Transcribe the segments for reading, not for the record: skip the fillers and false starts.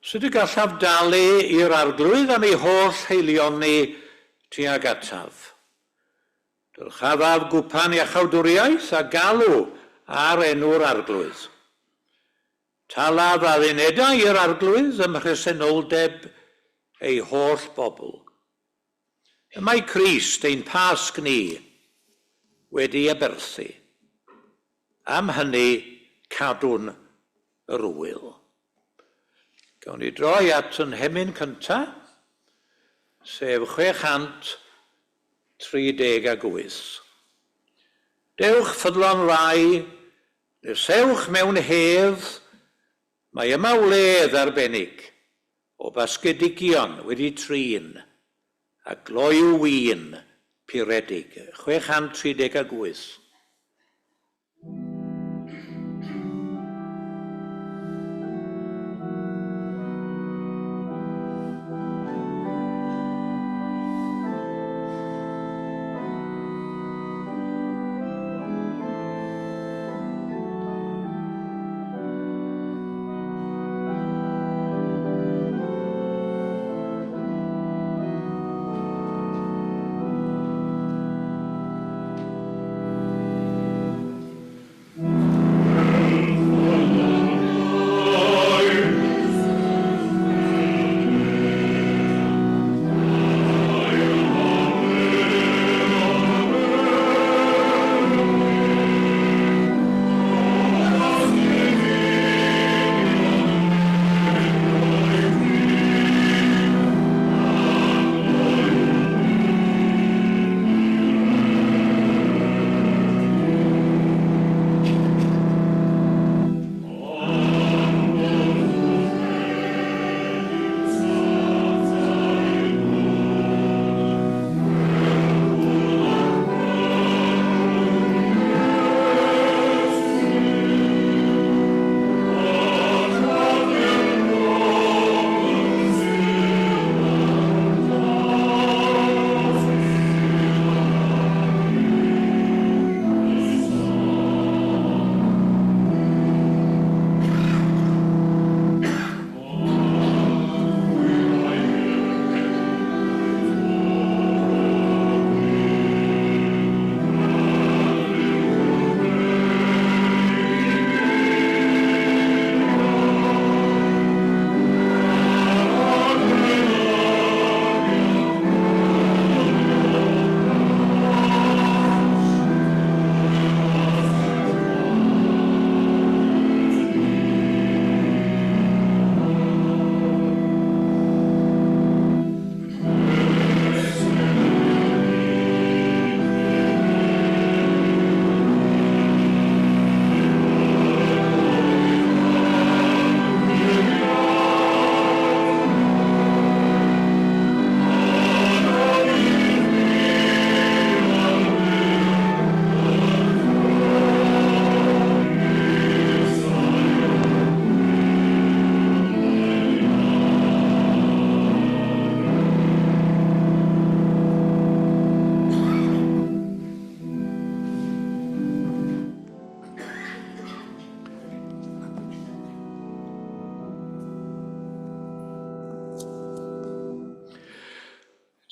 Sut y gallaf dalu i'r Arglwydd am ei holl haelioni tuag ataf? Dyrchafaf gwpan iachawdwriaeth a galw ar enw'r Arglwydd. Talaf addunedau i'r Arglwydd ym mhresenoldeb ei holl bobl. Y mae Crist, ein Pasg ni, wedi aberthu. Am hynny cadwn yr ŵyl. Gawn ni droi at yn hemyn cynta, sef 638. Dewch ffyddlon rai, nesewch mewn hedd, mae yma wledd arbennig o basgedigion wedi trin a gloyw win puredig. 638.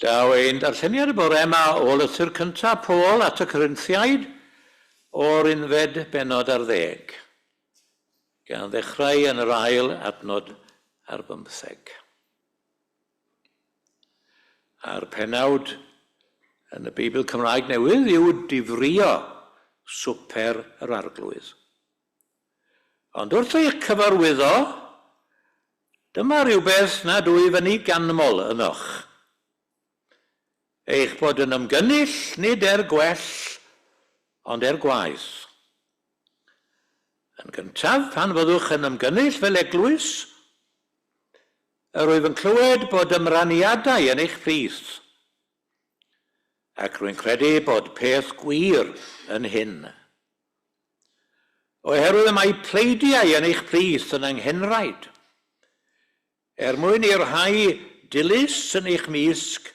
Daw ein darlleniad y bore yma o lythyr cyntaf Paul at y Corinthiaid o'r unfed bennod ar ddeg, gan ddechrau yn yr ail adnod ar bymtheg. A'r pennawd yn y Beibl Cymraeg Newydd yw Difrïo Swper yr Arglwydd. Ond wrth eich cyfarwyddo, dyma rywbeth nad wyf yn ei ganmol ynoch. Eich bod yn ymgynnull nid er gwell, ond er gwaeth. Yn gyntaf, pan fyddwch yn ymgynnull fel eglwys, Yr wyf yn clywed bod ymraniadau yn eich plith, ac rwy'n credu bod peth gwir yn hyn. Oherwydd y mae pleidiau yn eich plith yn anghenraid, er mwyn i'r rhai dilys yn eich mysg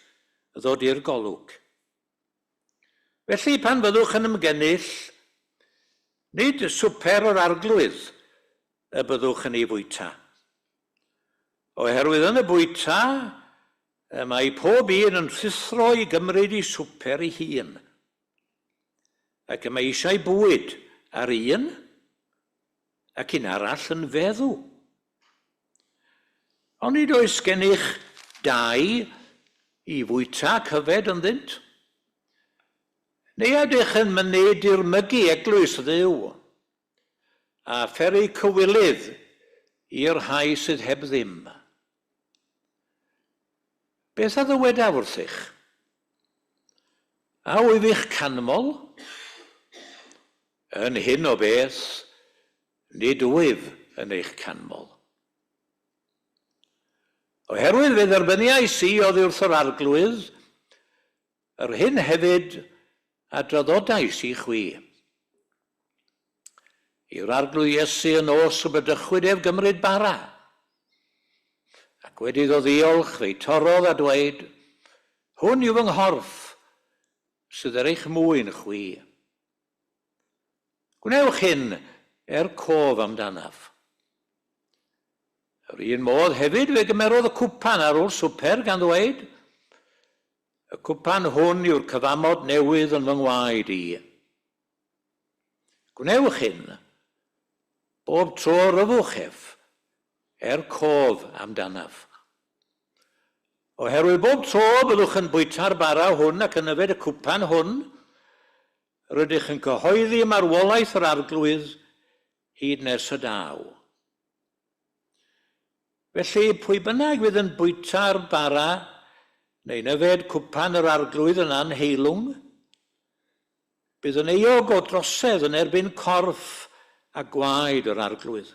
ddod i'r golwg. Felly, pan fyddwch yn ymgynnull, nid swper yr Arglwydd y byddwch yn ei fwyta. Oherwydd yn y bwyta, y mae pob un yn rhuthro i gymryd ei swper ei hun. Ac y mae eisiau bwyd ar un, ac un arall yn feddw. Onid oes gennych dai i fwyta ac yfed ynddynt? Neu a ydych yn mynnu dirmygu eglwys Dduw, a pheri cywilydd i'r rhai sydd heb ddim? Beth a ddywedaf wrthych? A wyf i'ch canmol? Yn hyn o beth, nid wyf yn eich canmol. Oherwydd fe dderbyniais i oddi wrth yr Arglwydd yr hyn hefyd a draddodais i chwi. I'r Arglwydd Iesu y nos y bradychwyd ef gymryd bara. Ac wedi iddo ddiolch, fe'i torrodd a dweud, Hwn yw fy nghorff, sydd er eich mwyn chwi. Gwnewch hyn er cof amdanaf. Yr un modd hefyd fe gymerodd y cwpan ar ôl swper gan ddweud, Y cwpan hwn yw'r cyfamod newydd yn fy ngwaed i. Gwnewch hyn, bob tro yr yfwch ef, er cof amdanaf. Oherwydd bob tro byddwch yn bwyta'r bara hwn ac yn yfed y cwpan hwn, rydych yn cyhoeddi marwolaeth yr Arglwydd hyd nes y daw. Felly, pwy bynnag fydd yn bwyta'r bara neu'n yfed cwpan yr Arglwydd yn anheilwng, bydd yn euog o drosedd yn erbyn corff a gwaed yr Arglwydd.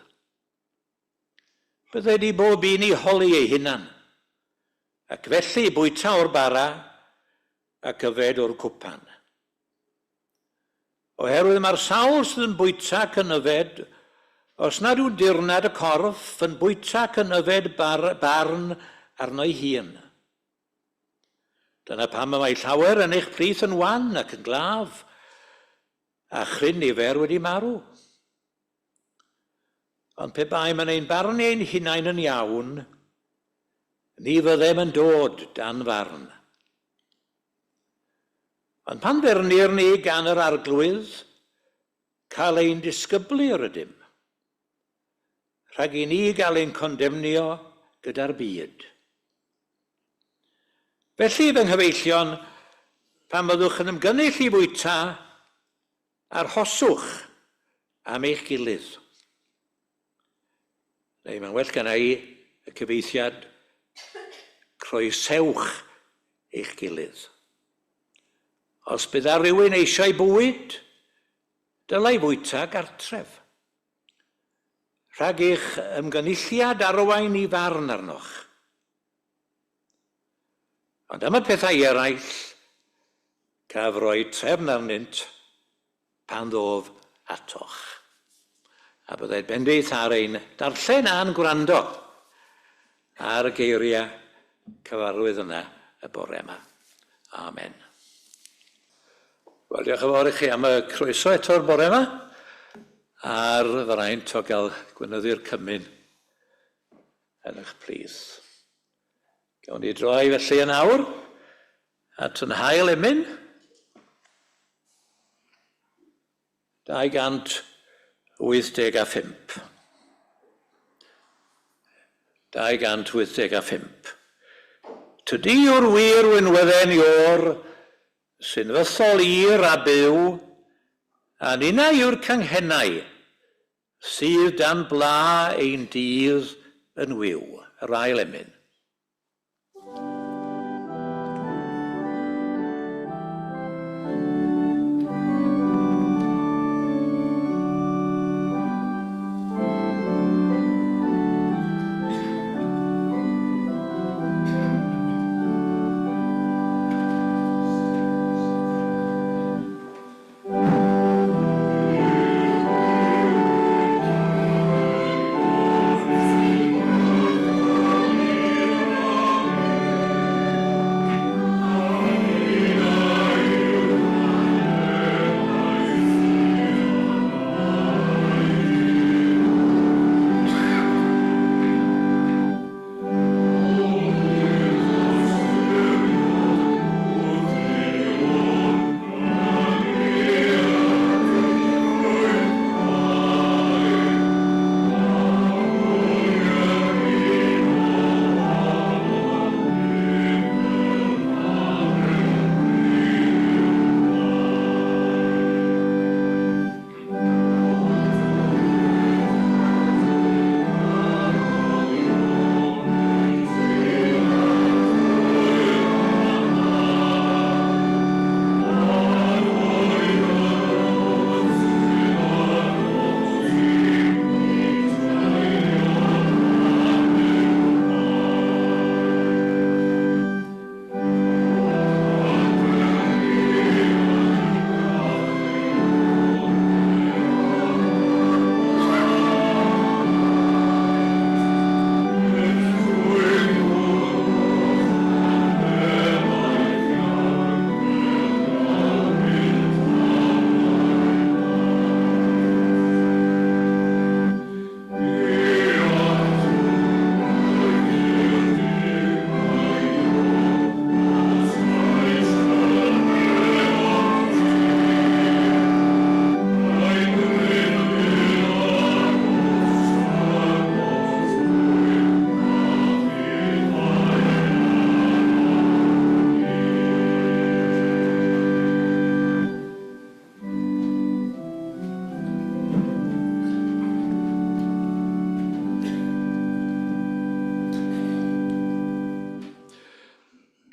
Bydded i bob un i holi ei hunan, ac felly bwyta o'r bara ac yfed o'r cwpan. Oherwydd mae'r sawl sydd yn bwyta ac yn yfed, os nad yw'n dirnad y corff, yn bwyta ac yn yfed bar, barn arno'i hun. Dyna pam y mae llawer yn eich plith yn wan ac yn glaf, a chryn nifer wedi marw. Ond pe baem yn ein barnu ein hunain yn iawn, ni fyddem yn dod dan farn. Ond pan fernir ni gan yr Arglwydd, cael ein disgyblu yr ydym, rhag i ni gael ein condemnio gyda'r byd. Felly, fy nghyfeillion, pan fyddwch yn ymgynnull i fwyta, Arhoswch am eich gilydd. Neu mae'n well gen i y cyfieithiad croesewch eich gilydd. Os bydd ar rywun eisiau bwyd, dylai fwyta gartref. Rhag eich ymgynulliad arwain i farn arnoch. Ond am y pethau eraill, caf roi trefn arnynt pan ddof atoch. A byddai bendith ar ein darllen a'n gwrando ar y geiriau cyfarwydd yna y bore yma. Amen. Wel, diolch yn fawr i chi am y croeso eto'r bore yma, a'r fraint o gael gweinyddu'r cymun yn eich plith. Gawn ni droi felly yn awr at yn hail emyn. 285. 285. Tydi yw'r wir winwydden iôr sy'n fythol ir a byw, a ninnau yw'r canghennau Sydd dan bla ein dydd yn wiw. Yr ail emyn.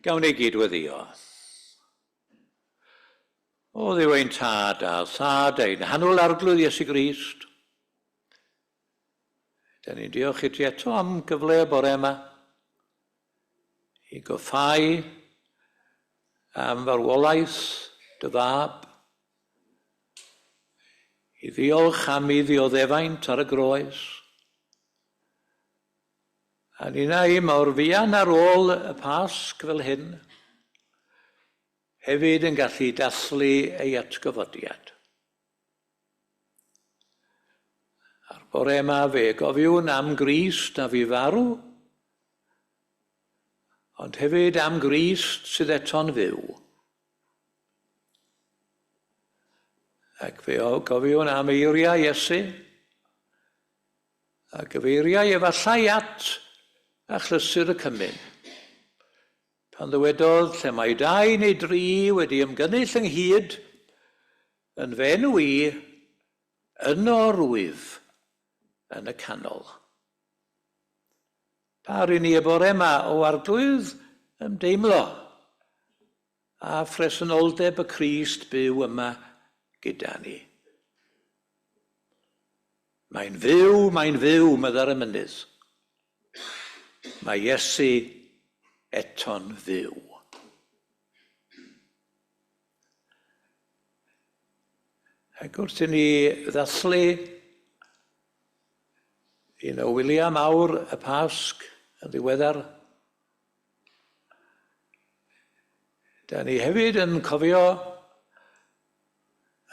Gawn ni gyd weddio. O Dduw ein Tad a Thad ein hanwyl Arglwydd Iesu Grist, da ni'n diolch i ti eto am gyfle y bore yma i goffau am farwolaeth dy fab, i ddiolch am ei ddioddefaint ar y groes, A ninnau mor fuan ar ôl y Pasg fel hyn, hefyd yn gallu dathlu ei atgyfodiad. A'r bore yma fe gofiwn am Grist a fu farw, ond hefyd am Grist sydd eto'n fyw. Ac fe gofiwn am eiriau Iesu, A gyfeiriai efallai at achlysur y cymun, pan ddywedodd, Lle mae dau neu dri wedi ymgynnull ynghyd yn fy enw i, yno rwyf yn y canol. Pa rŷn ni y bore yma, o Arglwydd, ymdeimlo â phresenoldeb y Crist byw yma gyda ni. Mae'n fyw, mae'n fyw, meddai'r emynydd. Mae Iesu eto'n fyw. Ac wrth i ni ddathlu un o wyliau mawr y Pasg yn ddiweddar, Da ni hefyd yn cofio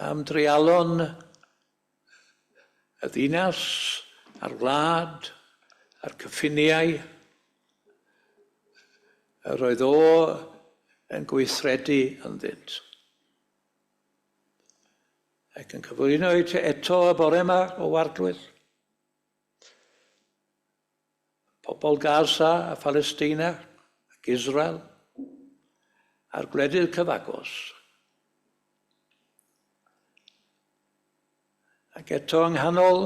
am dreialon y ddinas a'r wlad a'r cyffiniau yr oedd o yn gweithredu ynddynt. Ac yn cyflwyno i ti eto y bore yma o Arglwydd. Pobl Gaza a Phalesteina ac Israel a'r gwledydd cyfagos. Ac eto yng nghanol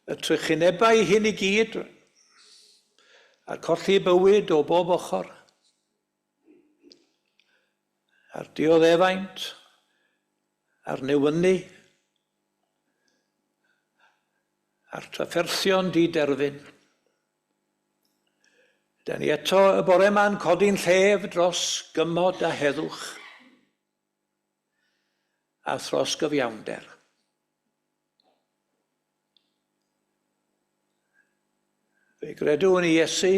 y trychinebau hyn i gyd, a'r colli bywyd o bob ochr, a'r dioddefaint, a'r newynu, a'r trafferthion di-derfyn. Da ni eto y bore yma'n codi'n llef dros gymod a heddwch a thros gyfiawnder. Fe gredwn i Iesu,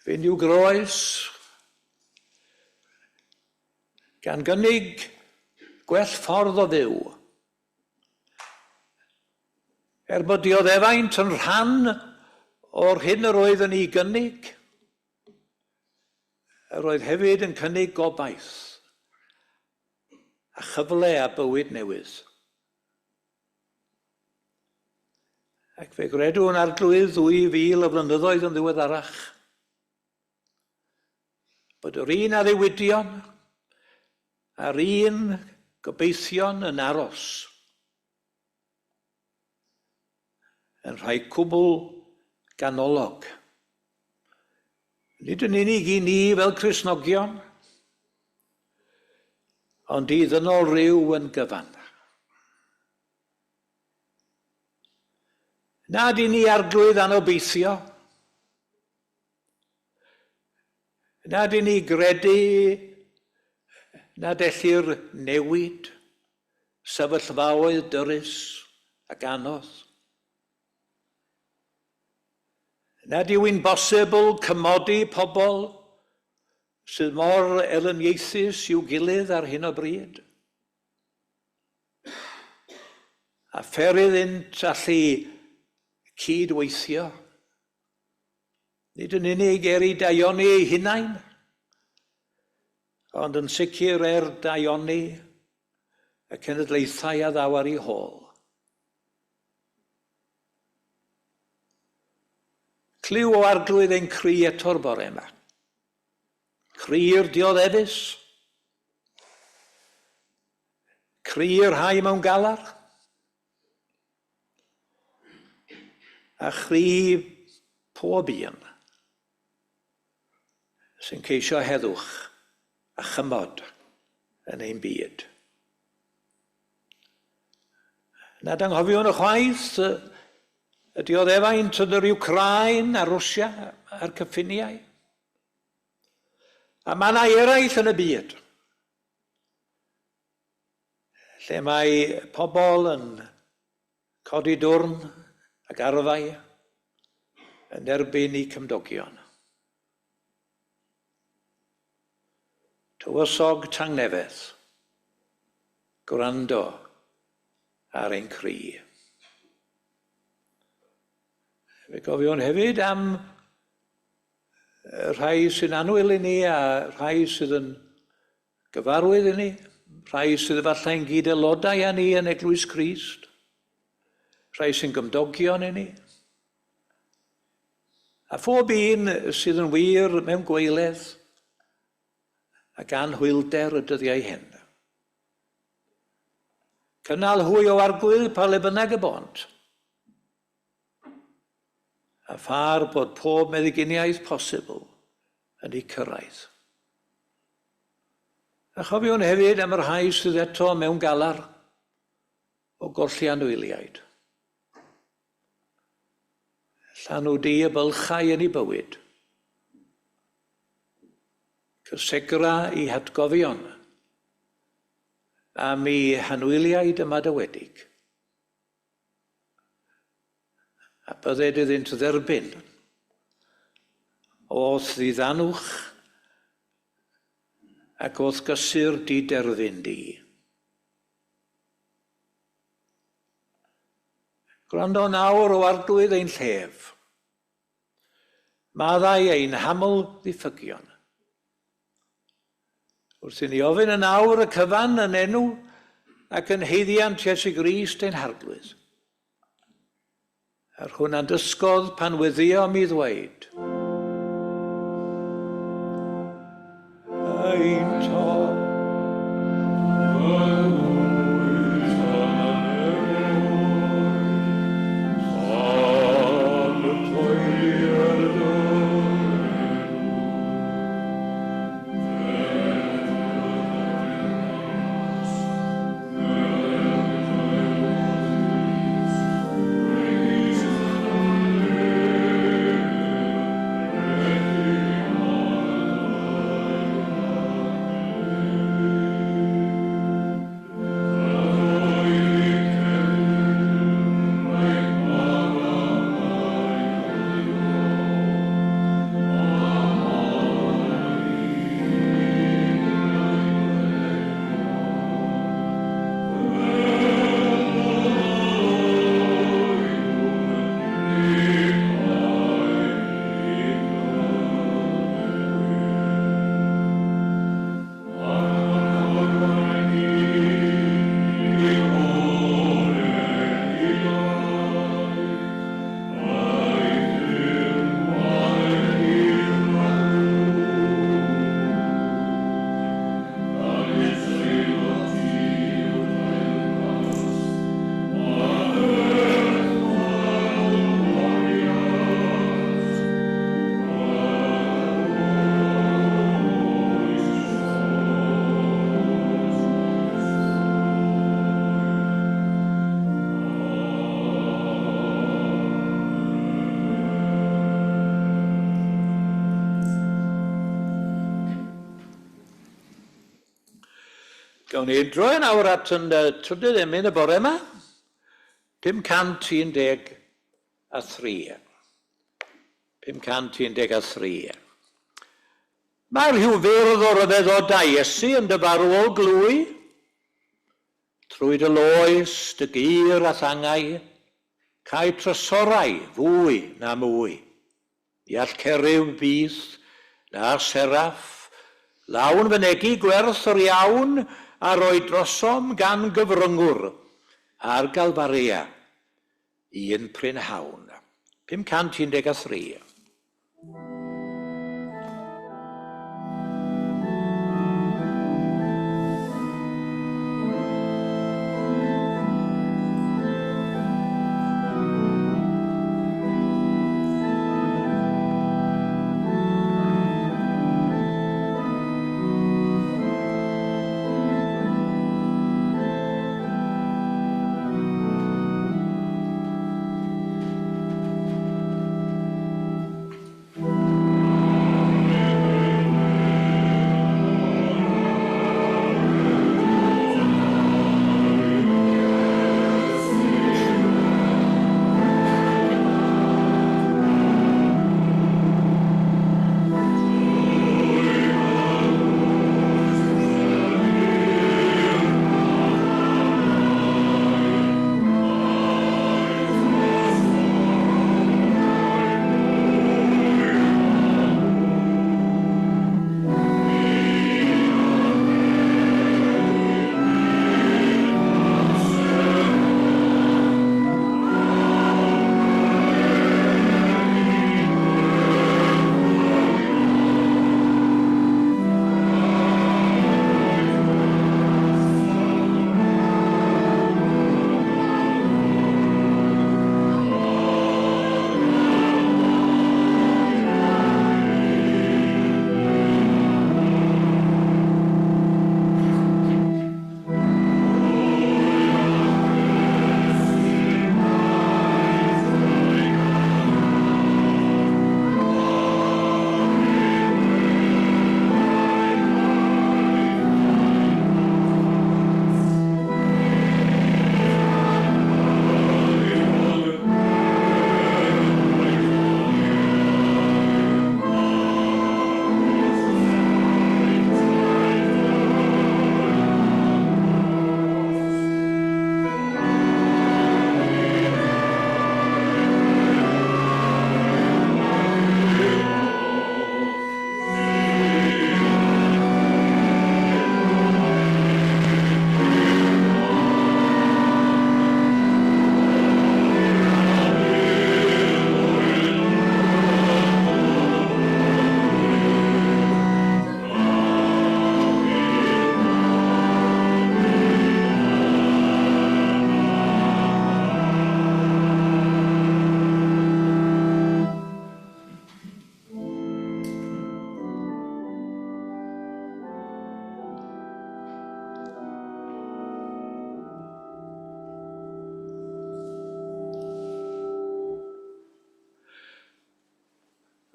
fynd i'w groes, gan gynnig gwell ffordd o fyw. Er bod dioddefaint yn rhan o'r hyn yr oedd yn ei gynnig, yr oedd hefyd yn cynnig gobaith a chyfle a bywyd newydd. Ac fe gredwn Arglwydd 2000 o flynyddoedd yn ddiweddarach bod yr un addewidion a'r un gobeithion yn aros yn rhai cwbl ganolog. Nid yn unig i ni fel Cristnogion, ond i ddynol ryw yn gyfan. Nad i ni Arglwydd anobeithio, nad i ni gredu nad ellir newid sefyllfaoedd dyrys ac anodd. Nad yw'n bosibl cymodi pobl sydd mor elyniaethus i'w gilydd ar hyn o bryd. A pher iddynt allu cyd-weithio, nid yn unig er eu daioni eu hunain, ond yn sicr er daioni y cenedlaethau a ddaw ar eu hôl. Clyw o Arglwydd ein cri eto'r bore yma. Cri'r dioddefus. Cri'r rhai mewn galar. A chri pob un. sy'n ceisio heddwch a chymod yn ein byd. Nad anghofiwn ychwaith y dioddefaint yn yr Wcráin a Rwsia a'r cyffiniau. A mannau eraill yn y byd lle mae pobl yn codi dwrn ac arfau yn erbyn eu cymdogion. Tywysog Tangnefedd, gwrando ar ein cri. Fe gofiwn hefyd am rhai sy'n annwyl i ni a rhai sydd yn gyfarwydd i ni, rhai sydd efallai'n gyd-aelodau â ni yn Eglwys Crist, rhai sy'n gymdogion i ni, a phob un sydd yn wir mewn gwaeledd ac anhwylder y dyddiau hyn. Cynnal hwy o Arglwydd pa le bynnag y bont, a phar bod pob meddyginiaeth posibl yn eu cyrraedd. A chofiwn hefyd am y rhai sydd eto mewn galar o golli anwyliaid. Llanw di y bylchau yn ei bywyd. Cysegra i hatgofion am ei hanwyliaid ymadawedig. A bydded iddynt dderbyn o'th ddiddanwch ac o'th gysur diderfyn di. Gwrando nawr, o Arglwydd ein llef. Maddau ein haml ddiffygion. Wrth i ni ofyn yn awr y cyfan yn enw ac yn haeddiant Iesu Grist ein Harglwydd. Yr hwn a'n dysgodd pan weddïom i ddweud. Ein Tad, yr wyt yn y nefoedd, sancteiddier dy enw. Gawn ni droi yn awr at yn trydydd emyn y bore yma, 513. 513. Mae rhyw fyrdd o ryfeddodau Iesu yn dy farwol glwy, trwy dy loes, dy gur a thangau, cae trysorau fwy na mwy. Ni all ceryw byth, na seraff, lawn fynegi gwerth yr iawn a roi drosom gan gyfryngwr ar Galfaria un prynhawn. 513.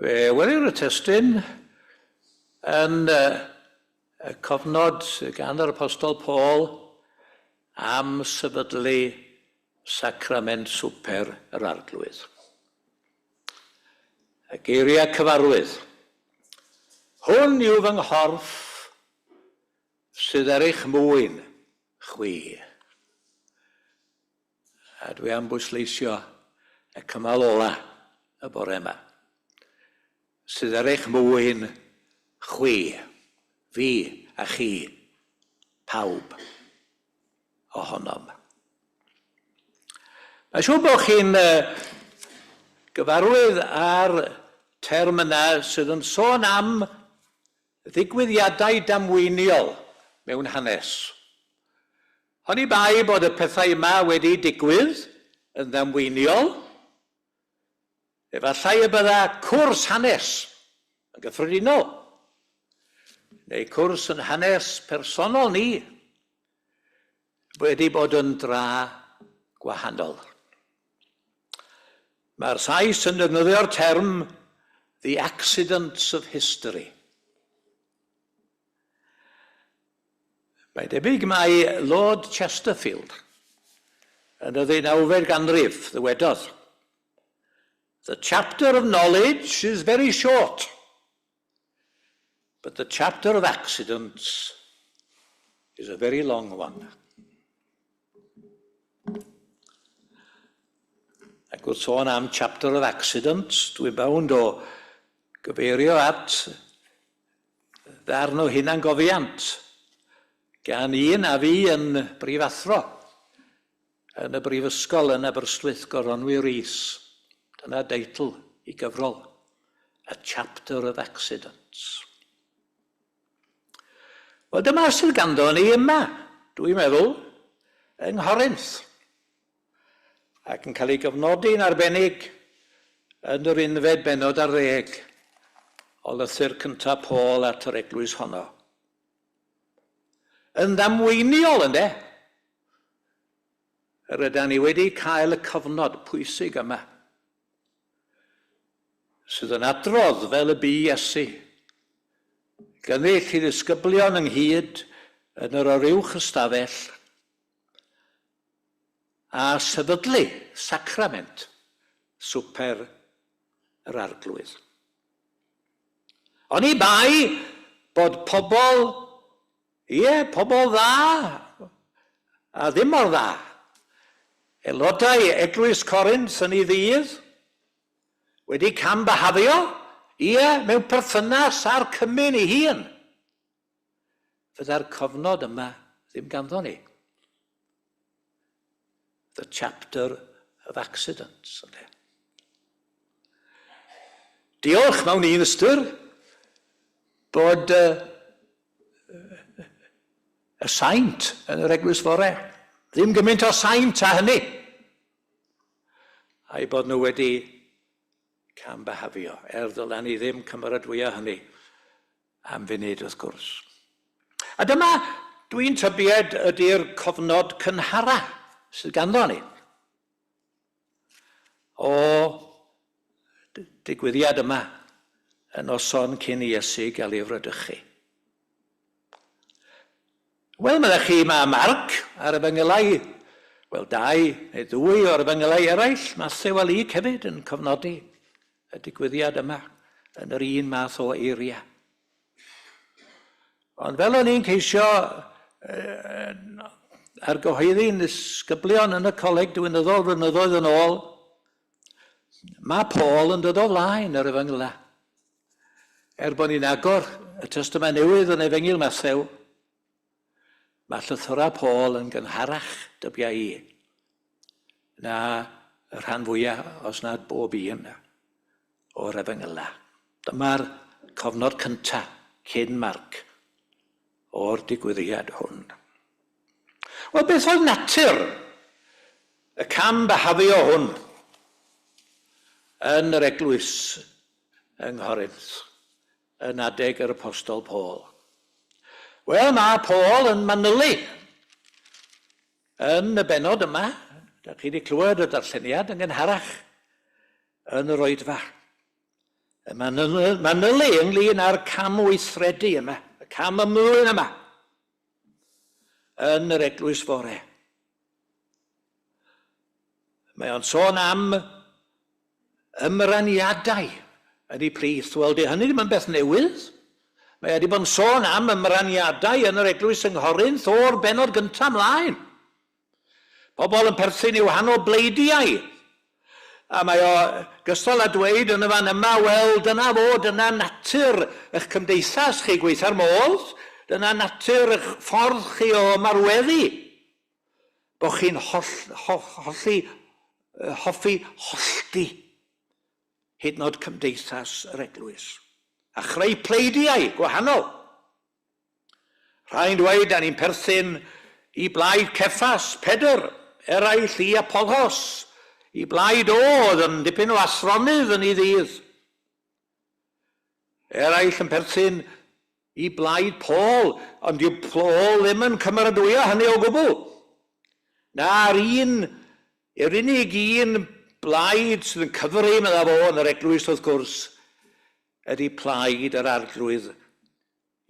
Fe welir y testun yn y cofnod gan yr Apostol Paul am sefydlu sacrament swper yr Arglwydd. Y geiriau cyfarwydd. Hwn yw fy nghorff sydd er eich mwyn chwi. A dwi am bwysleisio y cymal ola y bore yma. Sydd er eich mwyn chwi, fi a chi, pawb ohonom. Mae'n siŵr bod chi'n gyfarwydd â'r term yna sydd yn sôn am ddigwyddiadau damweiniol mewn hanes. Oni bai bod y pethau yma wedi digwydd yn ddamweiniol, efallai y bydda cwrs hanes yn gyffredinol, neu cwrs yn hanes personol ni, wedi bod yn dra gwahanol. Mae'r Sais yn defnyddio'r term the accidents of history. Mae'n debyg mai Lord Chesterfield yn y ddeunawfed ganrif ddywedodd, The chapter of knowledge is very short, but the chapter of accidents is a very long one. Ac wrth sôn am chapter of accidents, dwi'n bawnd o gyfeirio at ddarn o hunangofiant gan un a fu yn brifathro yn y brifysgol yn Aberystwyth, Goronwy Rees. Dyna deitl i gyfrol, A Chapter of Accidents. Wel, dyma sydd ganddo ni yma, dwi'n meddwl, yng Nghorinth. Ac yn cael ei gofnodi'n arbennig yn yr unfed bennod ar ddeg o lythyr cyntaf Paul at yr eglwys honno. Yn ddamweiniol, ynde? Yr ydan ni wedi cael y cofnod pwysig yma, sydd yn adrodd fel y bu Iesu gynnull i ddisgyblion ynghyd yn yr oruwch ystafell a sefydlu sacrament Swper yr Arglwydd. Oni bai bod pobl, ie, pobl dda, a ddim mor dda, aelodau Eglwys Corinth yn ei ddydd, wedi cam-byhafio, ie, mewn perthynas â'r cymun ei hun, Fydda'r cofnod yma ddim ganddo ni. The chapter of accidents, ynde. Diolch mewn un ystyr bod y saint yn yr eglwys fore. Ddim gymaint o saint a hynny. A'i bod nhw wedi cam-byhafio, er ddylen ni ddim cymeradwyo hynny am funud wrth gwrs. A dyma, dwi'n tybied, ydy'r cofnod cynhara sydd ganddo ni o digwyddiad yma y noson cyn i Iesu gael ei fradychu. Wel, meddech chi, mae Marc a'r Efengylau, wel, dau neu ddwy o'r Efengylau eraill, Mathew a Luc hefyd yn cofnodi y digwyddiad yma yn yr un math o eiriau. Ond fel o'n i'n ceisio argyhoeddi'n ddisgyblion yn y coleg diwinyddol flynyddoedd yn ôl, mae Paul yn dod o flaen yr Efengylau. Er bod ni'n agor y Testament Newydd yn Efengyl Mathew, mae llythyrau Paul yn gynharach, dybia i, na y rhan fwyaf, os nad bob un, o'r Efengylau. Dyma'r cofnod cyntaf cyn Marc o'r digwyddiad hwn. Wel, beth oedd natur y cam byhafio hwn yn yr eglwys yng Nghorinth yn adeg yr Apostol Paul? Wel, mae Paul yn manylu yn y bennod yma. Da chi wedi clywed y darlleniad yn gynharach yn yr oedfa. Y manylu ynglyn â'r cam weithredu yma, y cam ymddwyn yma, yn yr eglwys fore. Mae o'n sôn am ymraniadau yn ei plith. Wel, di hynny ddim yn beth newydd. Mae wedi bod yn sôn am ymraniadau yn yr eglwys yng Nghorinth o'r bennod gyntaf mlaen. Pobl yn perthyn i wahanol bleidiau. A mae o gystal â dweud yn y fan yma, wel, dyna fo, dyna natur eich cymdeithas chi, gweitha'r modd, dyna natur eich ffordd chi o ymarweddu, bod chi'n holl, ho, holli, hoffi hollti hyd yn oed cymdeithas yr eglwys, a chreu pleidiau gwahanol. Rhai'n dweud da ni'n perthyn i blaid Ceffas, Pedr, eraill i Apollos, i blaid o oedd yn dipyn o athronydd yn ei ddydd. Eraill yn perthyn i blaid Paul, ond dyw Paul ddim yn cymeradwyo hynny o gwbl. Na'r un, yr unig un blaid sydd yn cyfri, medda fo, yn yr eglwys wrth gwrs, ydy plaid yr Arglwydd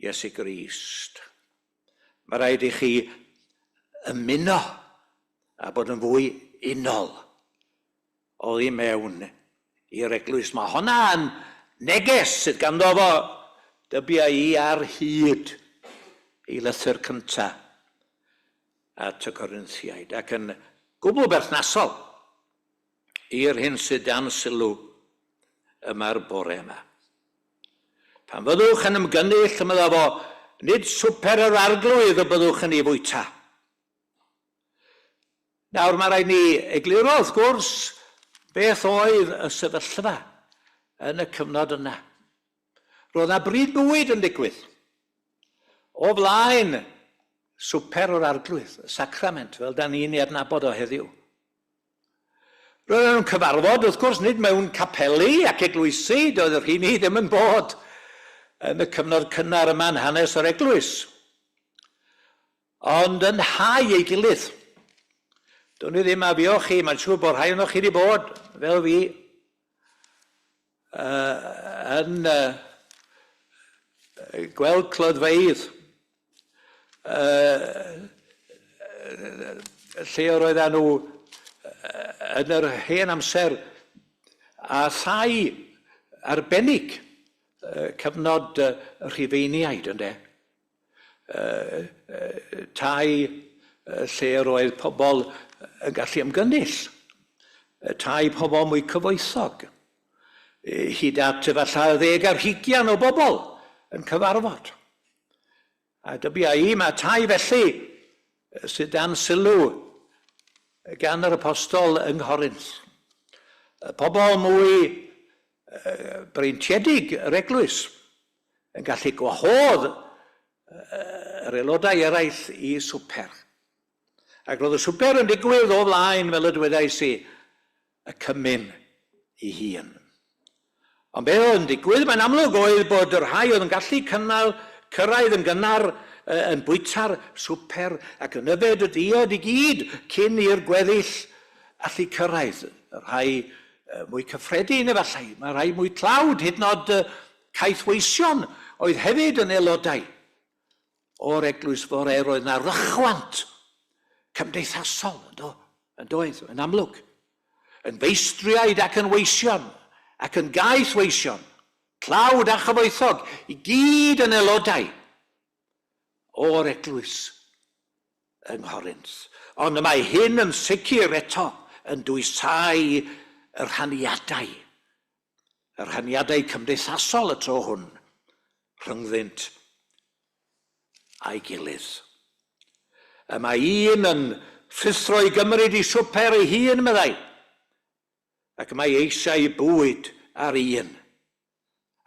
Iesu Grist. Mae rhaid i chi ymuno a bod yn fwy unol oddi mewn i'r eglwys. Mae honna yn neges sydd ganddo fo, dybia i, ar hyd ei lythyr cyntaf at y Corinthiaid, ac yn gwbl berthnasol i'r hyn sydd dan sylw yma'r bore yma. Pan fyddwch yn ymgynnull, medda fo, nid swper yr Arglwydd y byddwch yn ei fwyta. Nawr, mae rhaid ni egluro, wrth gwrs, beth oedd y sefyllfa yn y cyfnod yna. Roedd yna bryd bwyd yn digwydd o flaen swper o'r Arglwydd, y sacrament, fel da ni'n ei adnabod o heddiw. Roedden nhw'n cyfarfod, wrth gwrs, nid mewn capeli ac eglwysi, doedd y rheini ddim yn bod yn y cyfnod cynnar yma yn hanes yr eglwys, ond yn nhai ei gilydd. Dwn i ddim a fuoch chi, mae'n siŵr bod rhai ohonoch chi wedi bod, fel fi, yn gweld cloddfeydd lle yr oedden nhw yn yr hen amser a thai arbennig cyfnod y Rhufeiniaid, ynde. Tai lle yr oedd pobl yn gallu ymgynnull, tai pobl mwy cyfoethog, hyd at efallai ddeg ar hugian o bobl yn cyfarfod. A dybia i, mae tai felly sydd dan sylw gan yr apostol yng Nghorinth. Pobl mwy breintiedig yr eglwys yn gallu gwahodd yr aelodau eraill i swper. Ac roedd y swper yn digwydd o flaen, fel y dwedais i, y cymun ei hun. Ond be oedd yn digwydd, mae'n amlwg, oedd bod y rhai oedd yn gallu cynnal, cyrraedd yn gynnar, yn bwyta'r swper ac yn yfed y diod i gyd cyn i'r gweddill allu cyrraedd. Y rhai mwy cyffredin efallai, mae rhai mwy tlawd, hyd yn oed caethweision oedd hefyd yn aelodau o'r eglwys fore, roedd 'na rychwant cymdeithasol, yndo, yn doedd, yn amlwg. Yn feistriaid ac yn weision, ac yn gaeth weision, tlawd a chyfoethog, i gyd yn aelodau o'r eglwys yng Nghorinth. Ond y mae hyn yn sicr eto yn dwysáu y rhaniadau, y rhaniadau cymdeithasol y tro hwn, rhyngddynt a'i gilydd. Y mae un yn rhuthro i gymryd i swper ei hun, meddai, ac mae eisiau bwyd ar un,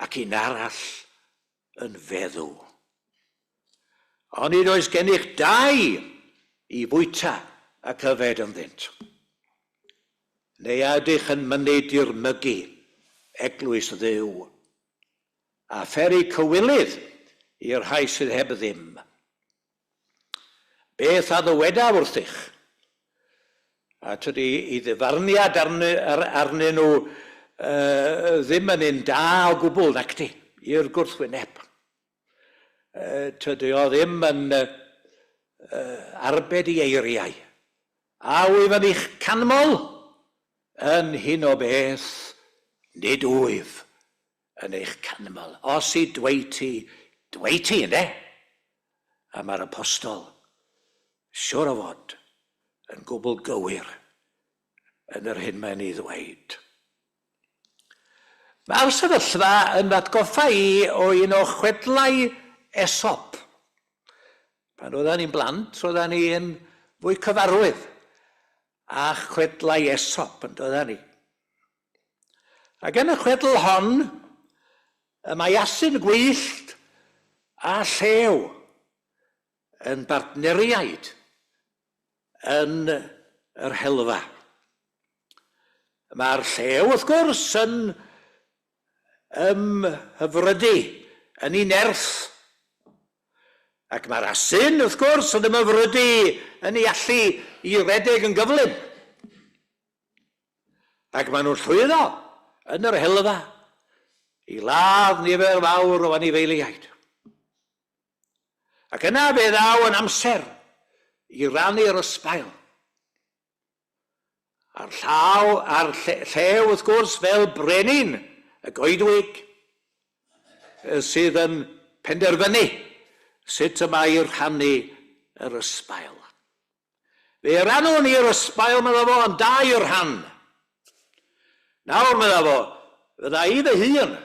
ac un arall yn feddw. Onid oes gennych dai i fwyta ac yfed ynddynt? Neu a ydych yn mynnu dirmygu eglwys Dduw, a pheri cywilydd i'r rhai sydd heb ddim? Beth a ddywedaf wrthych? A tydi i ddyfarniad arnyn nhw uh, ddim yn un da o gwbl, nacdi, i'r gwrthwyneb. Uh, tydy o ddim yn uh, arbed i eiriau. A wyf yn eich canmol yn hyn o beth, nid wyf yn eich canmol. Os i dweud ti, dweud ti, ynde? A mae'r apostol, siwr o fod, yn gwbl gywir yn yr hyn mae'n ei ddweud. Mae'r sefyllfa yn fy atgoffa i o un o chwedlau Aesop. Pan oeddan ni'n blant, roeddan ni'n fwy cyfarwydd â chwedlau Aesop, yn doeddan ni? Ac yn y chwedl hon, y mae asyn gwyllt a llew yn bartneriaid yn yr helfa. Mae'r llew, wrth gwrs, yn ymhyfrydu yn ei nerth. Ac mae'r asyn, wrth gwrs, yn ymhyfrydu yn ei allu i redeg yn gyflym. Ac maen nhw'n llwyddo yn yr helfa i ladd nifer fawr o anifeiliaid. Ac yna fe ddaw yn amser i rannu'r ysbail. A'r llaw, a'r lle, llew, wrth gwrs, fel brenin y goedwig, sydd yn penderfynu sut y mae rhannu yr ysbail. Fe rannwn ni'r ysbail, medda fo, yn dair rhan. Nawr, medda fo, fydda i fy hun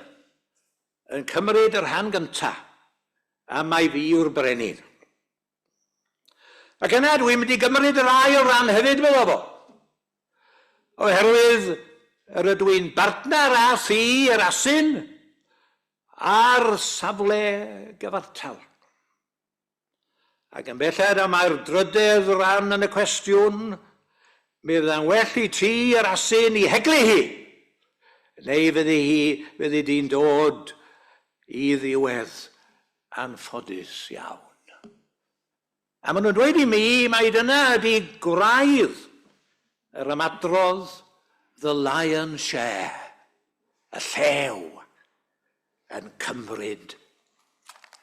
yn cymryd y rhan gynta, am mai fi yw'r brenin. Ac yna dwi'n mynd i gymryd yr ail ran hefyd, medda fo. Oherwydd yr ydw i'n bartner â thi, yr asyn, ar safle gyfartal. Ac yn belled a mae'r drydedd ran yn y cwestiwn, mi fydda'n well i ti, yr asyn, i heglu hi, neu fyddi hi, fyddi di'n dod i ddiwedd anffodus iawn. A maen nhw'n dweud i mi mai dyna ydy gwraidd yr ymadrodd the lion's share, y llew yn cymryd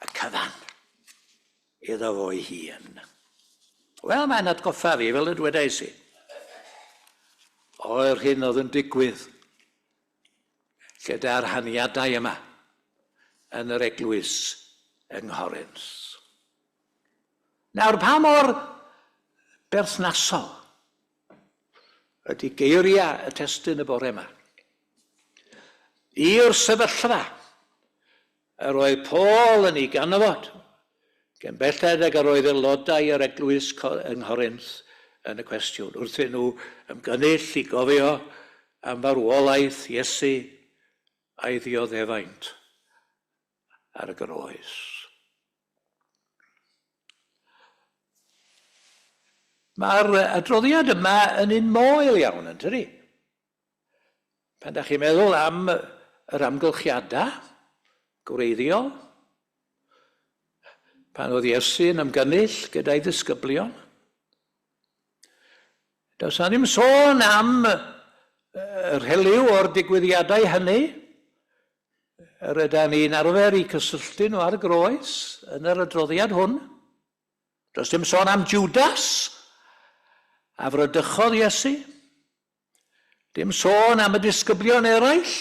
y cyfan iddo fo'i hun. Wel, mae'n atgoffa fi, fel y dwedais i, o'r hyn oedd yn digwydd gyda'r rhaniadau yma yn yr eglwys yng Nghorinth. Nawr, pa mor berthnasol ydy geiriau y testun y bore yma? I'r sefyllfa yr oedd Paul yn ei ganfod, gyn belled ag yr oedd aelodau yr eglwys yng Nghorinth yn y cwestiwn, wrth iddyn nhw ymgynnull i gofio am farwolaeth Iesu a'i ddioddefaint ar y groes. Mae'r adroddiad yma yn un moel iawn, yn tydi? Pan da chi'n meddwl am yr amgylchiadau gwreiddiol, pan oedd Iesu yn ymgynnull gyda'i ddisgyblion, does na ddim sôn am yr helyw o'r digwyddiadau hynny, yr yda ni'n arfer i cysylltu nhw ar y groes yn yr adroddiad hwn. Does dim sôn am Judas a fradychodd Iesu. Dim sôn am y disgyblion eraill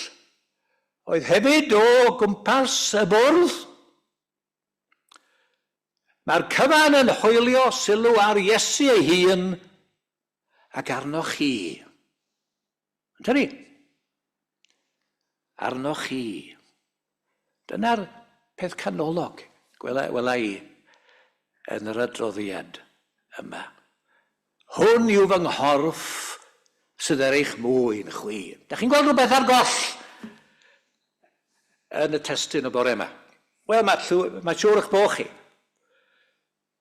oedd hefyd o gwmpas y bwrdd. Mae'r cyfan yn hoelio sylw ar Iesu ei hun ac arnoch chi. Yntydi? Arnoch chi. Dyna'r peth canolog, gwela, wela i, yn yr adroddiad yma. Hwn yw fy nghorff sydd er eich mwyn chwi. Da chi'n gweld rhywbeth ar goll yn y testun y bore yma? Wel, mae, mae siŵr eich bod chi.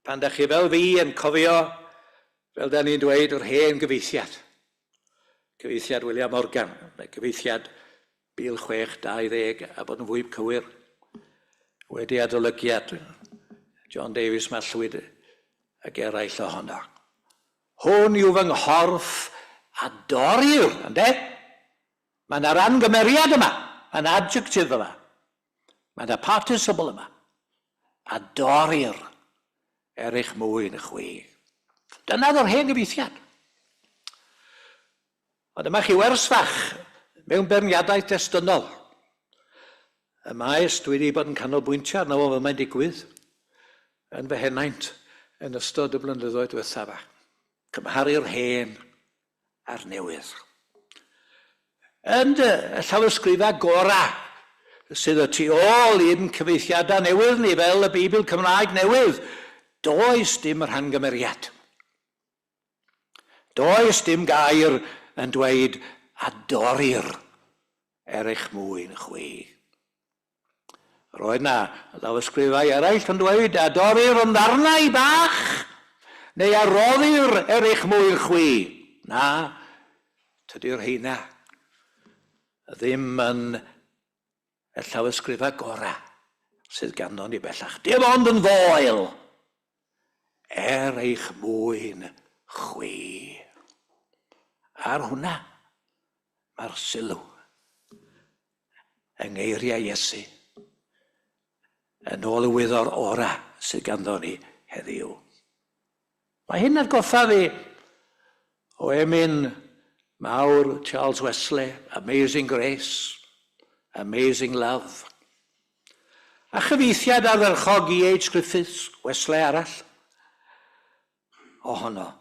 Pan da chi fel fi yn cofio, fel da ni'n dweud, yr hen gyfeithiad. Cyfeithiad William Morgan, neu gyfeithiad 1620, a bod yn fwy cywir, wedi adolygiad John Davies Mallwyd ac eraill ohono. Hwn yw fy nghorff a dorrir, ynde? Mae yna ran gymeriad yma, mae yna adjective yma, mae yna participle yma. A dorir er eich mwyn chwi. Dyna yr hen gyfieithiad. Ond dyma chi wers fach mewn beirniadaeth destunol. Y maes dwi wedi bod yn canolbwyntio arno fo fel mae'n digwydd yn fy henaint yn ystod y blynyddoedd diwethaf. Cymharu'r hen a'r newydd. Yn y llawysgrifau gorau sydd y tu ôl i'n cyfieithiadau newydd ni fel y Beibl Cymraeg newydd, does dim rhangymeriad. Does dim gair yn dweud adorir er eich mwyn chwi. Roedd 'na lawysgrifau eraill yn dweud, A dorrir yn ddarnau bach, neu a roddir er eich mwyn chwi. Na, tydi'r rheina ddim yn y llawysgrifau gorau sydd ganddo ni bellach. Dim ond yn foel er eich mwyn chwi. Ar hwnna mae'r sylw. Yng ngeiriau Iesu, yn ôl y wyddor orau sydd ganddo ni heddiw. Mae hyn atgoffa fi o emyn mawr Charles Wesley, Amazing Grace, Amazing Love. A chyfieithiad ardderchog E.H. Griffiths, Wesley arall, ohono.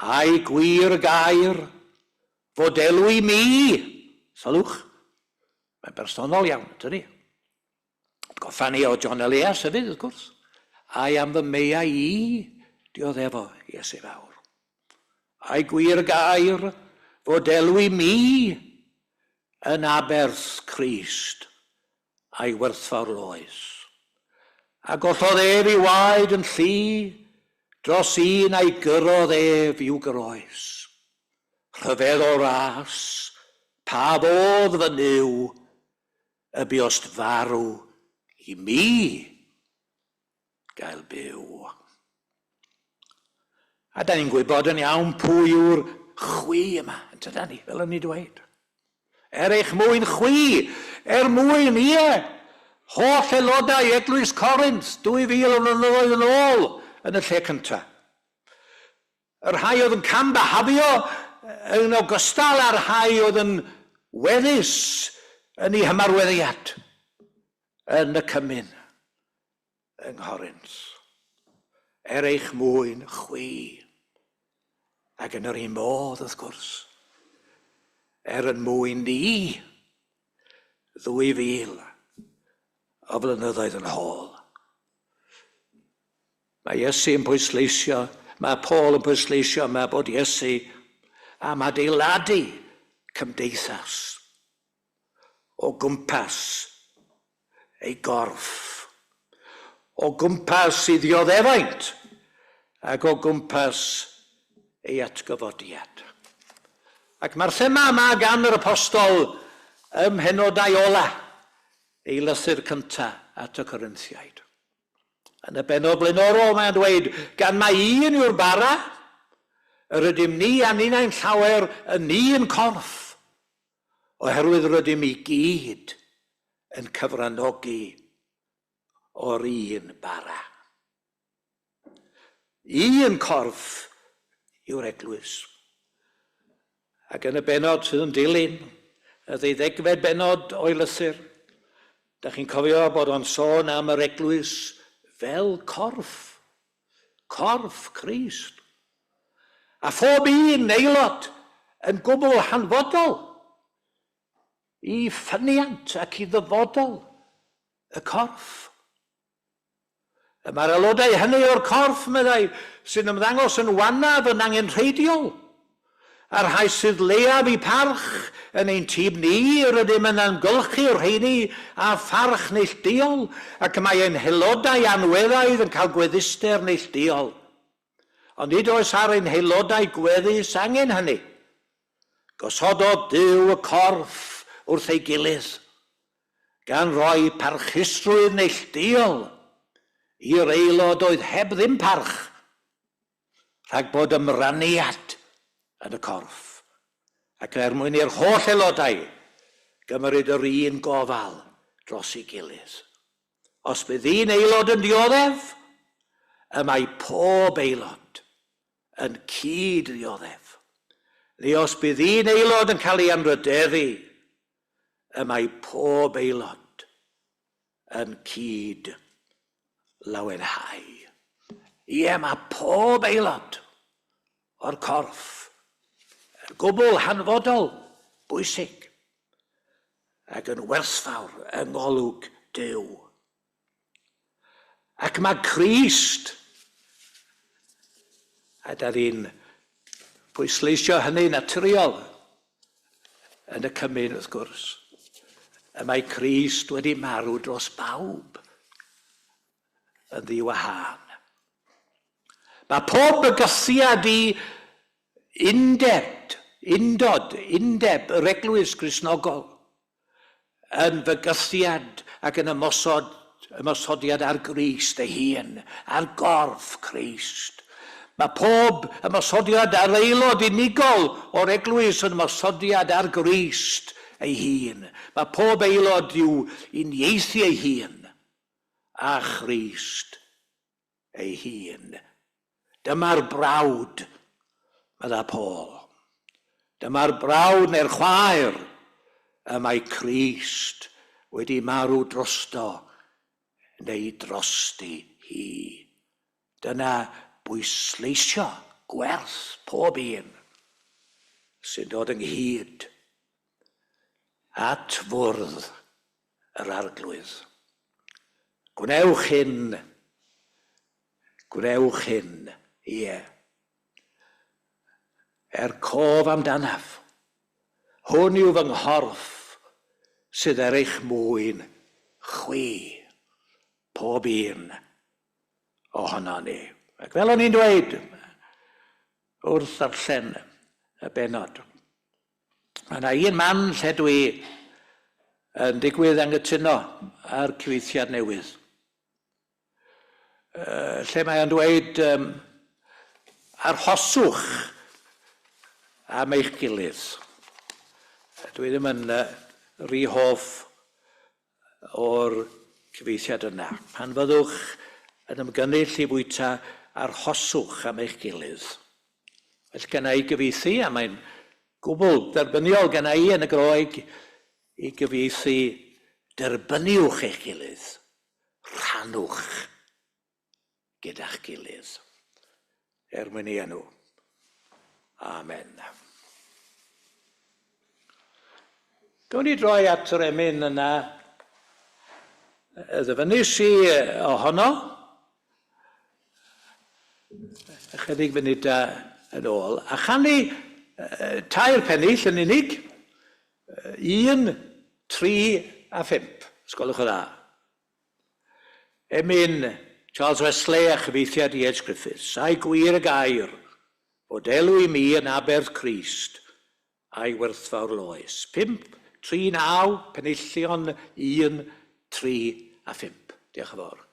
Ai gwir y gair fod elw i mi? Sylwch, mae'n bersonol iawn, dydy? Atgoffa ni o John Elias hefyd, wrth gwrs. Ai am fy meiau i dioddefo Iesu fawr. Ai gwir y gair fod elw i mi yn aberth Crist a'i werthfawr loes. A gollodd ef ei waed yn llu dros un a'i gyrrodd ef i'w groes. Rhyfeddol ras, pa fodd fy Nuw, y buost farw i mi gael byw. A da ni'n gwybod yn iawn pwy yw'r chwi yma, yn tydan ni, fel o'n i dweud. Er eich mwyn chwi, er mwyn, ie, holl aelodau Eglwys Corinth 2000 o flynyddoedd yn ôl yn y lle cyntaf. Y rhai oedd yn cam-bahafio yn ogystal â'r rhai oedd yn weddus yn eu hymarweddiad yn y cymun yng Nghorinth. Er eich mwyn chwi, ac yn yr un modd, wrth gwrs, er yn mwyn ni, 2000 o flynyddoedd yn hôl. Mae Iesu yn pwysleisio, mae Paul yn pwysleisio yma bod Iesu am adeiladu cymdeithas o gwmpas ei gorff, o gwmpas ei ddioddefaint ac o gwmpas ei atgyfodiad. Ac mae'r thema yma gan yr apostol ym mhenodau ola ei lythyr cyntaf at y Corinthiaid. Yn y bennod blaenorol mae'n dweud, gan mai un yw'r bara, yr ydym ni a ninnau'n llawer yn un corff, Oherwydd rydym i gyd yn cyfranogi o'r un bara. Un corff yw'r eglwys. Ac yn y bennod sydd yn dilyn, y ddeuddegfed bennod o'i lythyr, da chi'n cofio bod o'n sôn am yr eglwys fel corff. Corff Crist. A phob un aelod yn gwbl hanfodol i ffyniant ac i ddyfodol y corff. Y mae'r aelodau hynny o'r corff, meddai, sy'n ymddangos yn wannaf yn angenrheidiol. A'r rhai sydd leiaf eu parch yn ein tyb ni, yr ydym yn amgylchu'r rheini â pharch neillduol, ac y mae ein haelodau anweddaidd yn cael gwedduster neillduol. Ond nid oes ar ein haelodau gweddus angen hynny. Gosododd Duw y corff wrth ei gilydd, gan roi parchusrwydd neillduol i'r aelod oedd heb ddim parch, rhag bod ymraniad yn y corff. Ac er mwyn i'r holl aelodau gymryd yr un gofal dros ei gilydd. Os bydd un aelod yn dioddef, y mae pob aelod yn cyd-ddioddef. Neu os bydd un aelod yn cael ei anrhydeddu, y mae pob aelod yn cyd-lawenhau. Ie, mae pob aelod o'r corff yn gwbl hanfodol bwysig ac yn werthfawr yng ngolwg Duw. Ac mae Crist, a da ni'n pwysleisio hynny naturiol yn y cymun wrth gwrs, y mae Crist wedi marw dros bawb yn ddiwahân. Mae pob bygythiad i undeb, undod, undeb yr Eglwys Gristnogol yn fygythiad ac yn ymosod, ymosodiad ar Grist ei hun, ar gorff Crist. Mae pob ymosodiad ar aelod unigol o'r eglwys yn ymosodiad ar Grist ei hun. Mae pob aelod i'w uniaethu ei hun â Christ ei hun. Dyma'r brawd, medda Paul. Dyma'r brawd neu'r chwaer y mae Crist wedi marw drosto neu drosti hi. Dyna bwysleisio gwerth pob un sy'n dod ynghyd at fwrdd yr Arglwydd. Gwnewch hyn, gwnewch hyn, ie. Er cof amdanaf. Hwn yw fy nghorff sydd er eich mwyn chwi, pob un ohono ni. Ac fel o'n i'n dweud wrth ddarllen y bennod, Mae yna un man lle dwi yn digwydd anghytuno â'r cyfieithiad newydd. Lle mae o'n dweud, arhoswch am eich gilydd. Dwi ddim yn rhy hoff o'r cyfieithiad yna. Pan fyddwch yn ymgynnull i fwyta, arhoswch am eich gilydd. Well genna i gyfieithu, a mae'n gwbl dderbyniol genna i yn y Groeg, i gyfieithu derbyniwch eich gilydd, rhannwch gyda'ch gilydd. Er mwyn ei enw. Amen. Gawn ni droi at yr emyn yna y ddyfynnis i ohono ychydig funudau yn ôl, a chanu tair pennill yn unig, un, tri a phump, os gwelwch yn dda. Emyn Charles Wesley a chyfieithiad E. H. Griffiths, Ai gwir y gair, fod elw i mi yn aberth Crist, a'i werthfawr loes. 5, 3, 9, penillion 1, 3 a 5. Diolch yn fawr.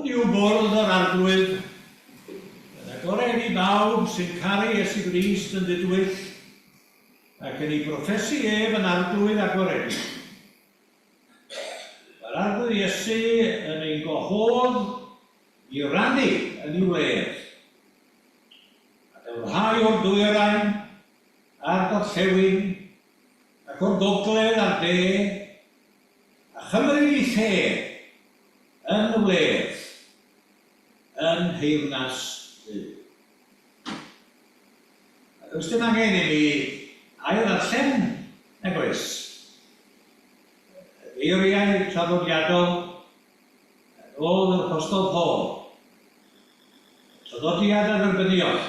Hwn yw bwrdd yr Arglwydd, yn agored i bawb sy'n caru Iesu Grist yn ddidwyll ac yn ei broffesu ef yn Arglwydd a Gwaredig. Mae'r Arglwydd Iesu yn ein gwahodd i rannu yn ei wledd, a daw rhai o'r dwyrain a'r gorllewin ac o'r gogledd a'r de, a chymryd ei lle yn y wledd, yn nheyrnas Dduw. A does dim angen i mi ail-ddarllen, nag oes? Y geiriau traddodiadol yn ôl yr Apostol Paul, y traddodiad a dderbyniodd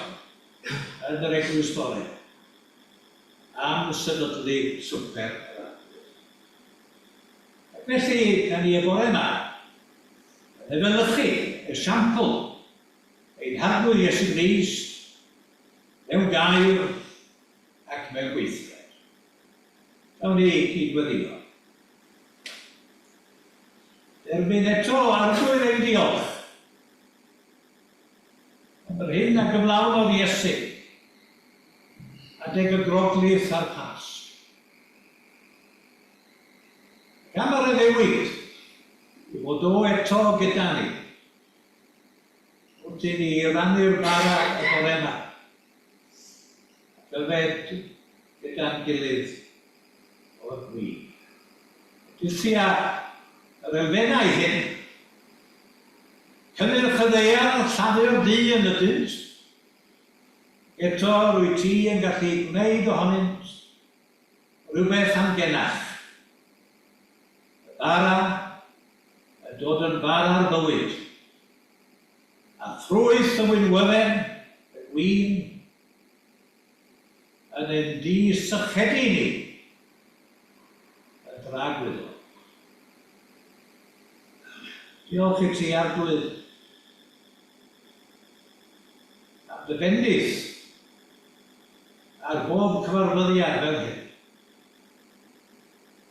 yn yr eglwys bore, am sefydlu Swper yr Arglwydd. Ac felly, da ni y bore yma yn efelychu esiampl ein Harglwydd Iesu Grist mewn gair ac mewn gweithred. Gawn ni gyd-weddïo. Derbyn eto, Arglwydd, ein diolch am yr hyn a gyflawnodd Iesu adeg y Groglith a'r Pasg. Ac am yr addewid i fod o eto gyda ni wrth i ni rannu'r bara y bore yma ac yfed gyda'n gilydd o'r gwin. Dullia yr elfennau hyn. Cynnyrch y ddaear, llafur du yn ydynt. Eto, rwyt ti yn gallu gwneud ohonynt rywbeth amgenach. Y bara yn dod yn fara'r bywyd, a ffrwyth y winwydden, y gwin, yn ein di-sychedu ni yn dragwyddol. Diolch i ti, Arglwydd, am dy fendith ar bob cyfarfyddiad fel hyn.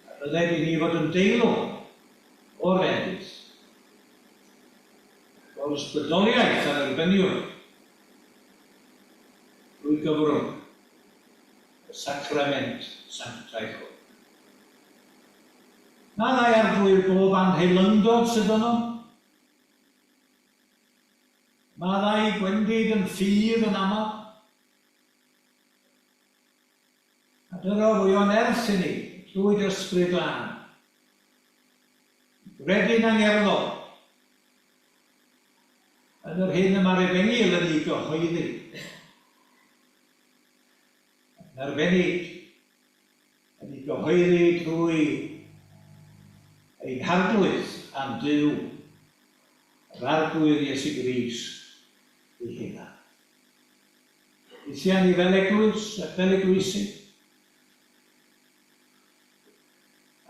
A bydded i ni fod yn deilwng o'r fendith ac o'r ysbrydoliaeth a dderbyniwn drwy gyfrwng y sacrament sanctaidd hwn. Maddau Arglwydd bob anheilyngdod sydd ynom. Maddau gwendid yn ffydd yn aml. A dyro fwy o nerth i ni drwy dy Ysbryd Glân. I gredu'n angerddol yn yr hyn y mae'r Efengyl yn ei gyhoeddi. Ac yn arbennig yn ei gyhoeddi drwy ein Harglwydd a'n Duw, yr Arglwydd Iesu Grist ei hunan. Weithiau ni fel eglwys ac fel eglwysi,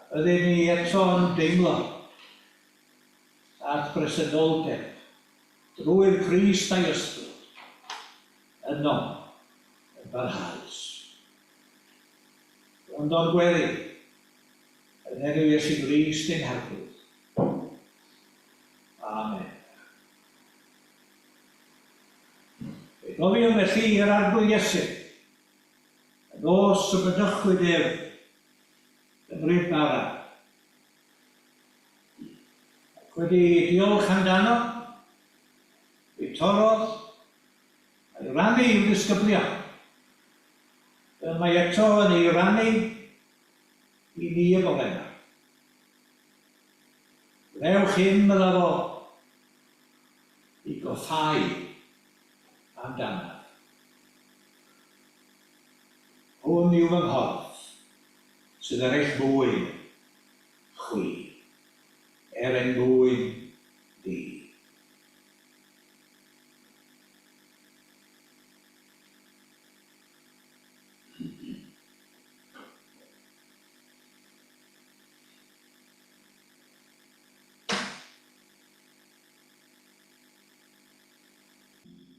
a byddwn ni eto yn deimlo at bresenoldeb drwy'r Crist a'i Ysbryd yno yn barhaus. Gwrando'n gweddi yn enw Iesu Grist ein Harglwydd. Amen. Fe gofiwn felly yr Arglwydd Iesu, y nos y mynychwyd ef gymryd bara, Ac wedi diolch amdano, fe'i torrodd a'i rannu i'w ddisgyblion, fel mae eto yn ei rannu i ni y bore yma. Gwnewch hyn, medda fo, i goffáu amdanaf. Hwn yw fy nghorff, sydd er eich mwyn chwi, er ein mwyn ni.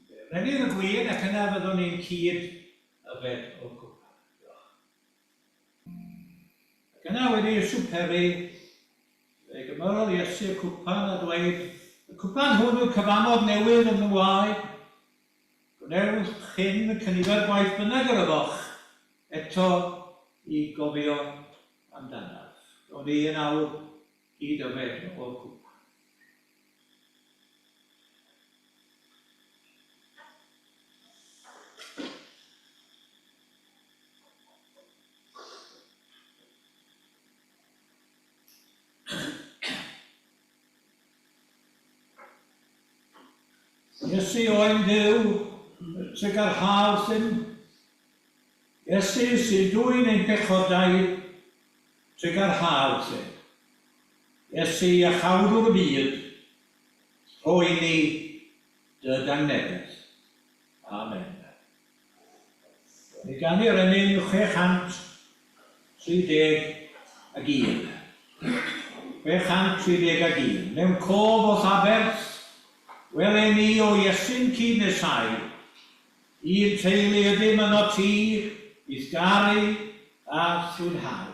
Fe rennir y gwin ac yna fyddwn ni'n cyd yfed o'r cwpan. Diolch. Ac yna wedi y swperi, fe gymerodd Iesu y cwpan a dweud, Y cwpan hwn yw cyfamod newydd yn fy ngwaed. Gwnewch hyn cynifer gwaith bynnag yr yfoch, eto i gofio amdanaf. Gawn ni yn awr gyd yfed o'r cwpan. Iesu oen Duw, trugarhau sy'n Iesu sy'n dwyn ein pechodau, trugarhau sy'n Iesu iachawdwr y byd, rho i ni dy dangnefedd. Amen. Mi ganu'r emyn 631. 631. Mewn cof o'th aberth, wele ni o Iesu'n cyd-nesau. Un teulu ydym ynot ti, i'th garu a fwynhau.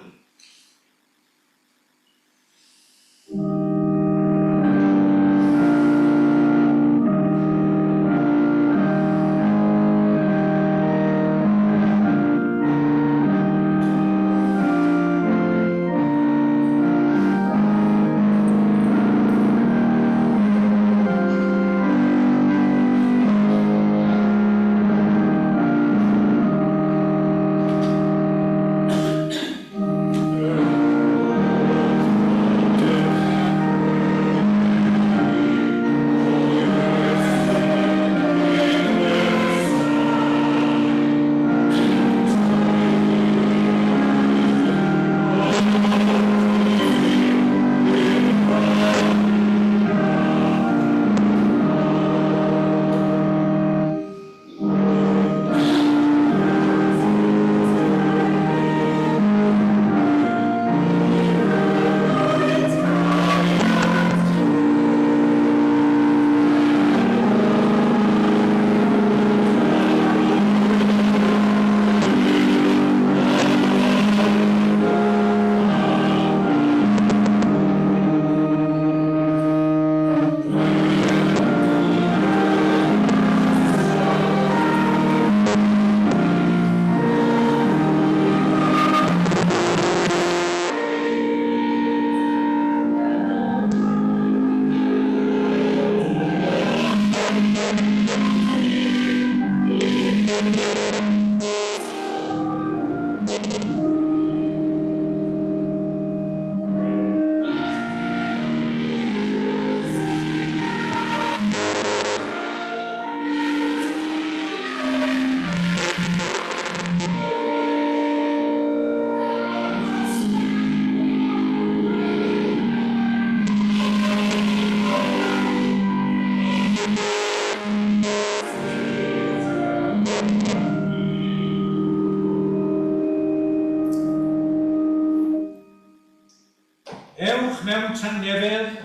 Ewch mewn tangnefedd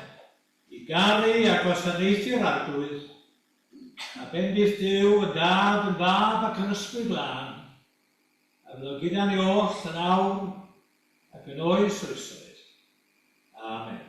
i garu a gwasanaethu'r Arglwydd, a bendith Duw yn Dad, yn Fab ac yn Ysbryd Glân, a fyddo gyda ni oll yn awr ac yn oes oesoedd. Amen.